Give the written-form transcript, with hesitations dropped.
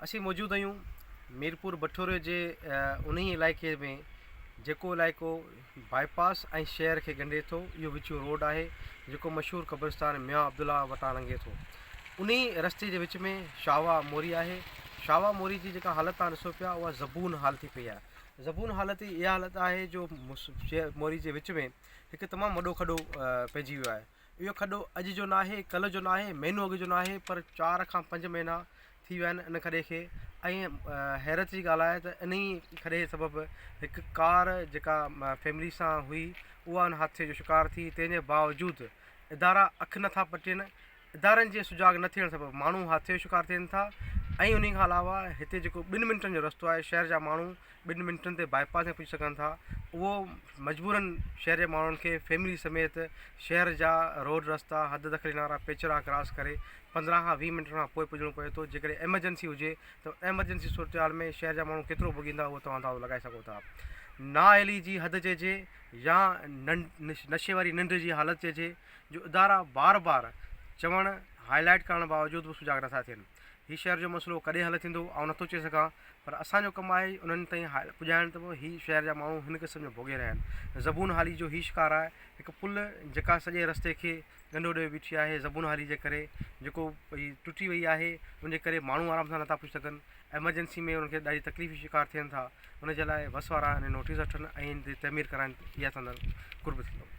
اسين موجود آهيون ميرپور بٺوري جي انهي علائقي ۾ جيڪو علائقو باء پاس ۽ شهر کي ڳنڍي ٿو. اهو وچون روڊ آهي جيڪو مشهور قبرستان ميان عبدالله وٽان لنگهي ٿو. انهي رستي جي وچ ۾ شاهواهه موري آهي. شاهواهه موري جي جيڪا حالت توهان ڏسو پيا اها زبون حال ٿي پئي آهي. زبون حالت جي اها حالت آهي جو موري جي وچ ۾ هڪ تمام وڏو کڏو پئجي ويو آهي. اهو کڏو اڄ جو ناهي، ڪلهه جو ناهي، مهينو اڳ جو ناهي پر چار کان پنج مهينا ٿي ويا آهن ان کڏي کي ۽ حيرت جي ڳالهه آهي ته انهي کڏي سبب هڪ ڪار جيڪا فيملي سان هئي اها ان حادثي جو شڪار ٿي تنهن جي باوجود ادارا اک نٿا پٽين. ادارن جي سجاڳ نه ٿيڻ سبب ماڻهو حادثي جو شڪار ٿين ٿا ۽ انهي کان علاوه هتي جيڪو ٻن منٽن جو رستو آهي شهر جا ماڻهو ٻن منٽن تي باء پاس ۾ پڄي سگهن ٿا اهو مجبورن شهر جي ماڻهن کي فيملي سميت شهر جا روڊ رستا حد دخلي نارا پيچرا ڪراس ڪري 15 کان 20 منٽن کان پوء پڄڻو پوي ٿو. جيڪڏهن ايمرجنسي هجي ته ايمرجنسي صورتحال ۾ شهر جا ماڻهو ڪيترو ڀوڳيندا اهو توهان اندازو لڳائي سگهو ٿا. نااهلي جي حد چئجي يا نشي واري ننڊ جي حالت چئجي جو ادارا بار بار چوڻ هائي لائيٽ ڪرڻ باوجود به سجاڳ نٿا ٿين. هي شهر جو مسئلو ڪڏهن حل ٿيندو آئون نٿو چئي سگهان پر اسان جو ڪم آهي انهن تائين پڄائڻ ته هي شهر جا ماڻهو هن قسم جو ڀوڳي رهيا آهن. زبون حالي جو هي شڪار آهي هڪ پل جيڪا سڄي رستي کي ڳنڍو ڏيو بيٺي آهي زبون حالي جي ڪري جيڪو هي ٽٽي وئي آهي ان جي ڪري ماڻهو آرام سان نٿا پڄي سگهن ايمرجنسي ۾ انهن کي ڏاڍي تڪليف جو شڪار ٿين ٿا ان جي لاء وس وارا ان نوٽيس وٺن ۽ ان تي تعمير ڪرائن اها سندن قرب ٿيندو.